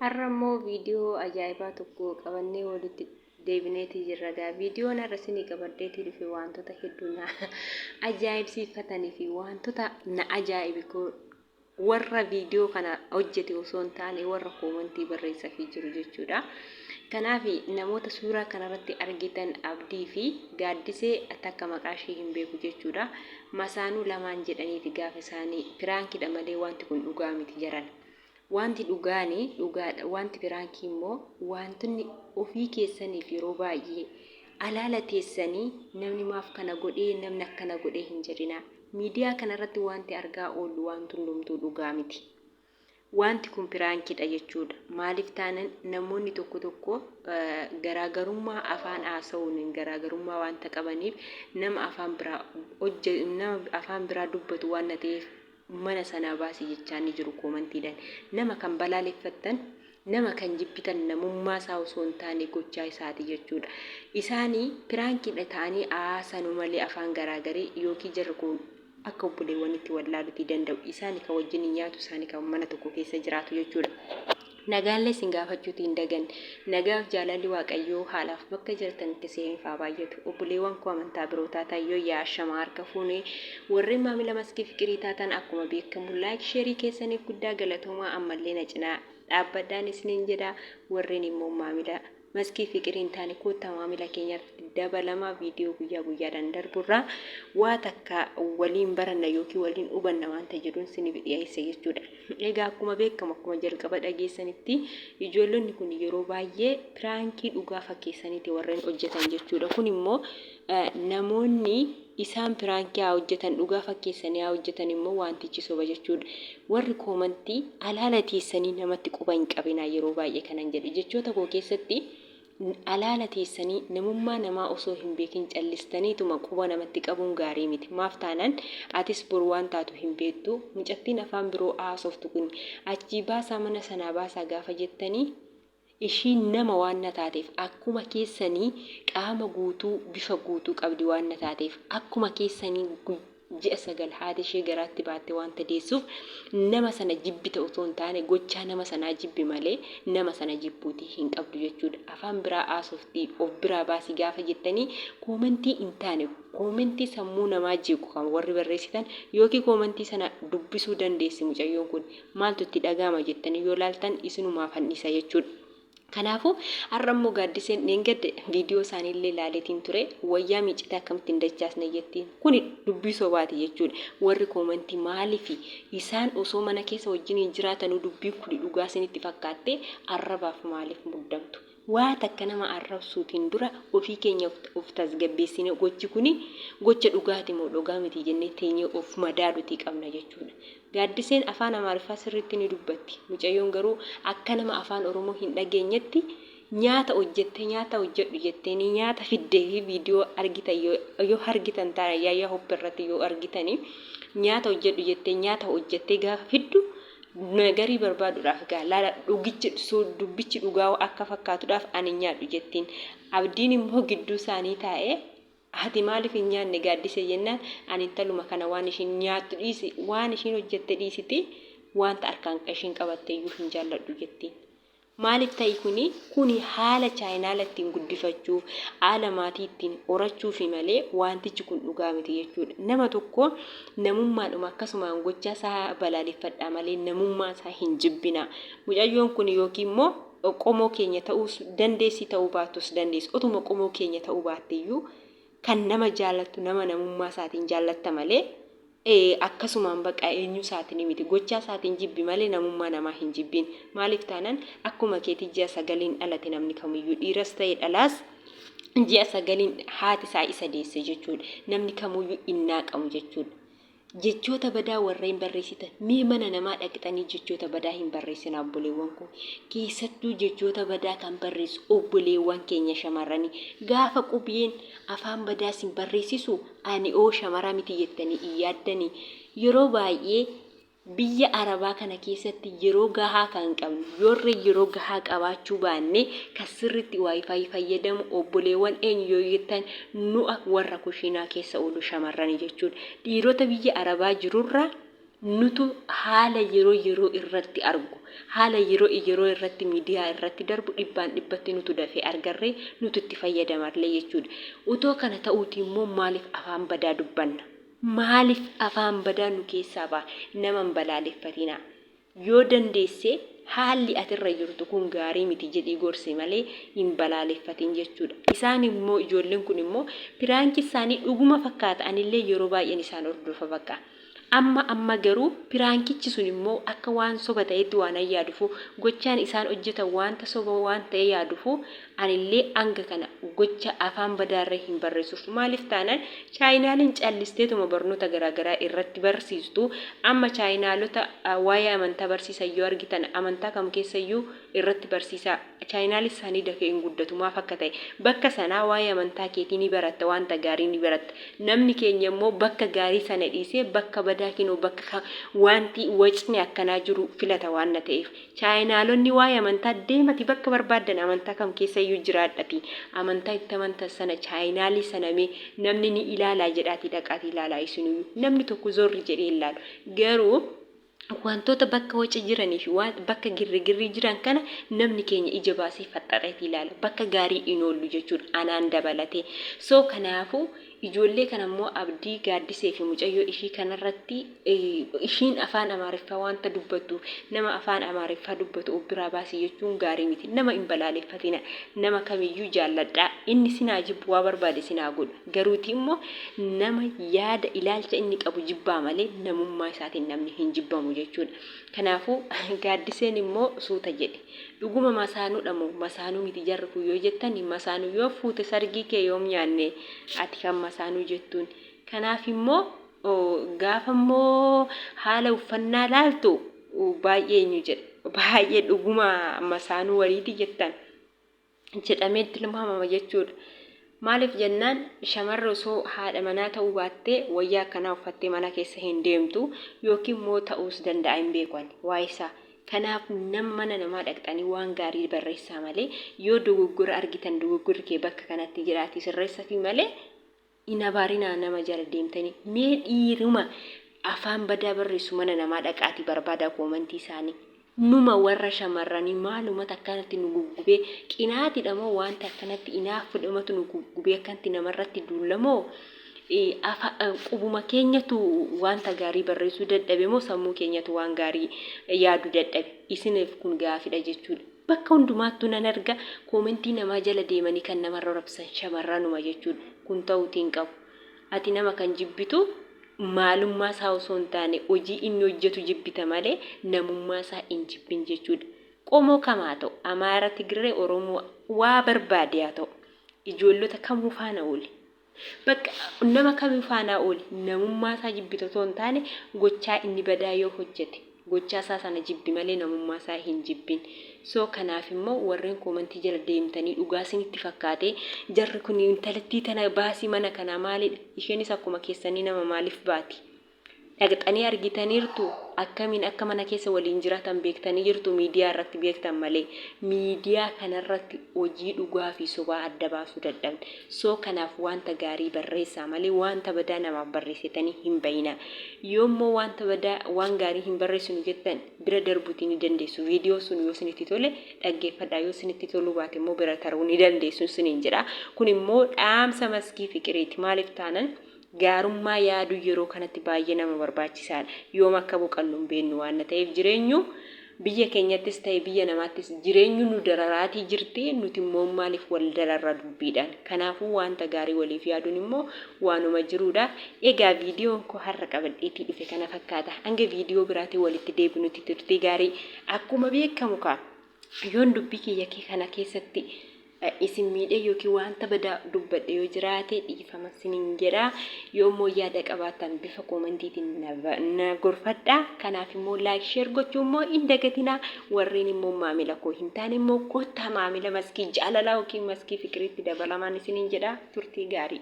Har'a immoo viidiyoo ajaa'ibaa tokko qabannee walitti deebineetii jirra gaa. Viidiyoon har'a isinii qabadheetii dhufe wantoota hedduu na ajaa'ibsiifatanii fi wantoota na ajaa'ibe warra viidiyoo kana hojjete osoo hin taane warra koomantii barreessafii jiru jechuudha. Kanaaf namoota suuraa kanarratti argitan Abdii fi Gaaddisee takka maqaa ishee hin beeku jechuudha. Masaanuu lamaan jedhaniiti gaafa isaanii piraankidha malee wanti kun dhugaa miti jaran. Wanti dhugaani dhugaadha. Wanti piraankii immoo wantoonni ofii keessaniif yeroo baay'ee alaala teessanii namni maaf kana godhee, namni akkana godhee hin jedhinaa. Miidiyaa kanarratti wanti argaa oollu wanti hundumtuu dhugaa miti. Wanti kun piraankidha jechuudha. Maaliif taanan namoonni tokko tokko garaagarummaa afaan haasa'uun garaagarummaa wanta qabaniif nama afaan biraa hojje, nama afaan biraa dubbatu waan ta'eef mana sanaa baasi jechaa ni jiru koomantiidhaan. Nama kan balaaleffattan, nama kan jibbitan namummaa isaa osoo hin taane gochaa isaati jechuudha. Isaanii piraankiidha ta'anii haasanu malee afaan garaagarii yookiin jarri kun akka obboleewwanitti wallaaluutii danda'u. Isaani kan wajjin nyaatu, isaani kan mana tokko keessa jiraatu jechuudha. Nagaallee isin gaafachuuti hin daganne. Nagaaf jaalalli Waaqayyoo haalaaf bakka jirtanitti isiniif haa baay'atu. Obboleewwan koo amantaa biroo taatan yoo yaa ashamaa harka fuune, warreen maamila Maskii Fiqirii taatan akkuma beekamu like sheerii keessaniif guddaa galatoomaa, ammallee na cinaa dhaabbadhaan isiniin jedha. Warreen immoo maamila Maskii Fiqirii hin taane koottaa maamila keenyaatti dabalamaa, viidiyoo guyyaa guyyaadhaan darburraa waa takka waliin baranna yookiin waliin hubanna waanta jedhuun isiniif dhiyeessa jechuudha. Egaa akkuma beekamu, akkuma jalqaba dhageessanitti, ijoollonni kun yeroo baay'ee piraankii dhugaa fakkeessaniiti warreen hojjetan jechuudha. Kun immoo namoonni isaan piraankii haa hojjetan, dhugaa fakkeessanii haa hojjetan immoo wantichi soba jechuudha. Warri koomantii alaala teessanii namatti quba hin qabinaa. Yeroo baay'ee kanan jedhe jechoota koo keessatti, alaala teessanii namummaa namaa osoo hin beekin callistaniituma quba namatti qabuun gaarii miti. Maaf taanaan atis bor waan taatu hin beektu. Mucattiin afaan biroo haasoftu kun achii baasaa, mana sanaa baasaa gaafa jettanii, ishiin nama waan na taateef, akkuma keessanii qaama guutuu, bifa guutuu qabdi waan na taateef, akkuma keessanii ji'a 9 haati ishee garaatti baatte waanta deessuuf, nama sana jibbita osoo hin taane gochaa nama sanaa jibbi malee nama sana jibbuutii hin qabdu jechuudha. Afaan biraa haasoftii of biraa baasi gaafa jettanii, koomentii hin taane, koomentii sammuu namaa jeequ kan warri barreessitan yookiin koomentii sana dubbisuu dandeessi mucayyoon kun maaltu itti dhaga'ama jettanii yoo laaltan isinumaaf handhisa jechuudha. Kanaafuu har'a immoo Gaaddiseen dheengadde viidiyoo isaanii illee ilaaleetiin ture, wayyaa miicitee akkamitti hin dachaasne jettiin. Kuni dubbii sobaati jechuudha. Warri koomentii maaliifi isaan osoo mana keessa wajjiniin jiraatanuu dubbiin kuni dhugaa isinitti fakkaattee arrabaaf maaliif muddamtu? Waa takka nama arrabsuutiin dura ofii keenya of tasgabbeessinee gochi kuni gocha dhugaati moo dhugaa miti jennee teenyee of madaaluutii qabna jechuudha. Gaaddiseen afaan Amaariffaa sirriitti ni dubbatti. Mucayyoon garuu akka nama afaan Oromoo hin dhageenyetti nyaata hojjettee, nyaata hojjedhu jetteenii nyaata fiddee fi viidiyoo argitan yoo argitan taana Yaayyaa Hoppe irratti yoo argitanii, nyaata hojjedhu jettee nyaata hojjettee gaafa fiddu nagarii barbaaduudhaaf gaa laala dhugichi dubbichi dhugaa akka fakkaatuudhaaf ani nyaadhu jettiin. Abdiin immoo gidduu isaanii taa'ee, "Ati maaliif hin nyaanne Gaaddisee?" jennaan, "Ani intaluma kana waan ishiin nyaattu dhiisi, waan ishiin hojjette dhiisiti, wanta harkaan ishiin qabatte iyyuu hin jaalladhu" jettiin. Maaliif ta'i kuni? Kuni haala chaayinaala ittiin guddifachuuf, haala maatii ittiin horachuufi malee wantichi kun dhugaa miti jechuudha. Nama tokko namummaadhuma akkasumaan gochaa isaa balaaleffadhaa malee namummaa isaa hin jibbinaa. Mucayyoon kun yookiin immoo qomoo keenya ta'uus dandeessi, ta'uu baattus dandeessi. Otuma qomoo keenya ta'uu baatte iyyuu kan nama jaallattu nama namummaa isaatiin jaallatta malee akkasumaan baqa eenyuu isaatiin miti. Gochaa isaatiin jibbi malee namummaa namaa hin jibbiin. Maaliif taanaan akkuma keetii ji'a 9n dhalate namni kamiyyuu, dhiiras ta'e dhalaas, ji'a 9n haati isaa isa deesse jechuudha. Namni kamuyyuu hin naaqamu jechuudha. Jechoota badaa warreen barreessitan, mee mana namaa dhaqxanii jechoota badaa hin barreessinaa obboleewwan koo. Keessattuu jechoota badaa kan barreessu obboleewwan keenya shamarranii. Gaafa qubeen afaan badaa isin barreessisu ani oo shamara miti jettanii hin yaaddanii? Yeroo baay'ee biyya Arabaa kana keessatti yeroo gahaa kan qabnu, yoorree yeroo gahaa qabaachuu baanne, kan sirriitti wifi fayyadamu obboleewwan eenyu yoo jettan, nu'a warra kushiinaa keessa oolu shamarrani jechuudha. Dhiirota biyya Arabaa jirurra Nutu haala yeroo yeroo irratti argu, haala yeroo yeroo irratti miidiyaa irratti darbu dhibbaan dhibbatti nutu dafee argarree nutu itti fayyadamarlee jechuudha. Utoo kana ta'uuti immoo maaliif afaan badaa dubbanna? Maaliif afaan badaa nu keessaa ba'a? Nama hin balaaleffatinaa. Yoo dandeesse haalli ati irra jirtu kun gaarii miti jedhii gorsi malee hin balaaleffatin jechuudha. Isaan immoo ijoolleen kun immoo piraanki isaanii dhuguma fakkaata anillee yeroo baay'een isaan hordofa bakka. Amma amma garuu piraankichi sun immoo akka waan soba ta'etti waanan yaadufu gochaan isaan hojjetan waanta soba waan ta'e yaadufu anillee hanga kana gocha afaan badaarree hin barreessuuf. Maaliif taanaan chaayinaaliin callisteetuma barnoota garaagaraa irratti barsiistu amma chaayinaalota waa'ee amantaa barsiisan yoo argitan amantaa kam keessayyuu irratti barsiisaa chaayinaalii isaanii dafee hin guddatu maaf akka ta'e bakka sanaa waa'ee amantaa keetii ni baratta wanta gaarii ni baratta namni keenya immoo bakka gaarii sana dhiisee bakka badaa kinoo bakka wanti wacni akkanaa jiru filata waan na ta'eef chaayinaalonni waa'ee amantaa deemati bakka barbaaddan amantaa kam keessayyuu jiraadhati amantaa itti amantan sana chaayinaalii sana mee namni ni ilaalaa jedhaati dhaqaati ilaalaa isinuyyuu namni tokko zorri jedhee ilaalu garuu wantoota bakka waca jiranii fi waan bakka girrigirrii jiran kana namni keenya ija baasee faxxaxeeti ilaala. Bakka gaarii hin oollu jechuudha anaan dabalatee. So kanaafuu ijoollee kana immoo Abdii Gaaddisee fi mucayyoo ishii kanarratti ishiin afaan Amaariffaa wanta dubbattu nama afaan Amaariffaa dubbatu of biraa baasi jechuun gaarii miti. Nama hin balaaleffatina. Nama kamiyyuu jaalladhaa. Inni sinaa jibbu waa barbaade sinaa godhu. Garuuti immoo nama yaada ilaalcha inni qabu jibbaa malee namummaa isaatiin namni hin jibbamu jechuudha. Kanaafuu Gaaddiseen immoo suuta jedhe. Dhuguma masaanuudha moo masaanuu miti jarri kun yoo jettan masaanuu yoo fuute sargii kee yoom nyaanne ati kan masaanuu jettuun. Kanaaf immoo gaafa immoo haala uffannaa laaltu baay'ee eenyu jedha. Baay'ee dhuguma masaanuu waliiti jettan. Jedhamee tilmaamama jechuudha. Maaliif jennaan shamarri osoo haadha manaa ta'uu baattee wayyaa akkanaa uffattee mana keessa hin deemtu yookiin immoo ta'uus danda'a hin beeku ani waa'ee isaa. Kanaaf nama mana namaa dhaqxanii waan gaarii barreessaa malee yoo dogoggora argitan dogoggorri kee bakka kanatti jedhaatii sirreessafii malee hin abaarinaa nama jala deemtanii. Mee dhiiruma afaan badaa barreessu mana namaa dhaqaatii barbaadaa koomantii isaanii. Numa warra shamarranii maalumatu akkanatti nu guggubee qinaatidha moo wanta akkanatti inaaffudhumatu nu guggubee akkanatti namarratti duulla moo qubuma keenyatu wanta gaarii barreessuu dadhabe moo sammuu keenyatu waan gaarii yaaduu dadhabe isiniif kun gaafidha jechuudha. Bakka hundumaattuu nan arga koomentii namaa jala deemanii kan namarra rabsan shamarranuma jechuudha. Kun ta'uutii hin qabu. Ati nama kan jibbitu maalummaa isaa osoo hin taane hojii inni hojjetu jibbita malee namummaa isaa hin jibbin jechuudha. Qomoo kam haa ta'u Amaara, Tigree, Oromoo waa barbaade haa ta'u ijoollota kamuu faana ooli. Bakka nama kamuu faanaa ooli namummaa isaa jibbita osoo hin taane gochaa inni badaa yoo hojjete gochaa isaa sana jibbi malee namummaa isaa hin jibbin. So kanaaf immoo warreen koomantii jala deemtanii dhugaa isinitti fakkaatee jarri kun intalattii tana baasii mana kanaa maalidha isheenis akkuma keessanii nama maaliif baati? Dhaqxanii argitaniirtu akkamiin akka mana keessa waliin jiraatan beektanii jirtu miidiyaa irratti beektan malee miidiyaa kanarratti hojii dhugaa fi sobaa adda baasuu dadhabne. So kanaaf wanta gaarii barreessaa malee wanta badaa namaaf barreessitanii hin bayinaa. Yoommoo wanta badaa waan gaarii hin barreessinu jettan bira darbuutii ni dandeessu. Viidiyoo sun yoo isinitti tole dhaggeeffadhaa yoo isinitti toluu baate immoo bira taruu ni dandeessu isiniin jedha. Kun immoo dhaamsa Maskii Fiqiriiti. Maaliif taanan gaarummaa yaaduu yeroo kanatti baay'ee nama barbaachisaadha. Yoom akka boqannu hin beeknu waan ta'eef jireenyu biyya keenyattis ta'e biyya namaattis jireenyu nu dararaatii jirti nuti immoo maaliif wal dararra dubbiidhaan. Kanaafuu wanta gaarii waliif yaaduun immoo waanuma jiruudha. Egaa viidiyoon koo har'a qabadheetii dhufe kana fakkaata. Hanga viidiyoo biraatiin walitti deebinutti turtii gaarii akkuma beekamu kaa yoon dubbii kiyya kana keessatti isin miidhee yookiin wanta badaa dubbadhe yoo jiraate dhiifama isiniin jedha. Yoo immoo yaada qabaattan bifa koomantiitiin na gorfadha. Kanaaf immoo like share gochuu immoo hin dagatinaa. Warreen immoo maamila koo hin taane immoo kottaa maamila Maskii Jaalalaa yookiin Maskii Fiqiriitti dabalamaan isiniin jedha. Turtii gaarii.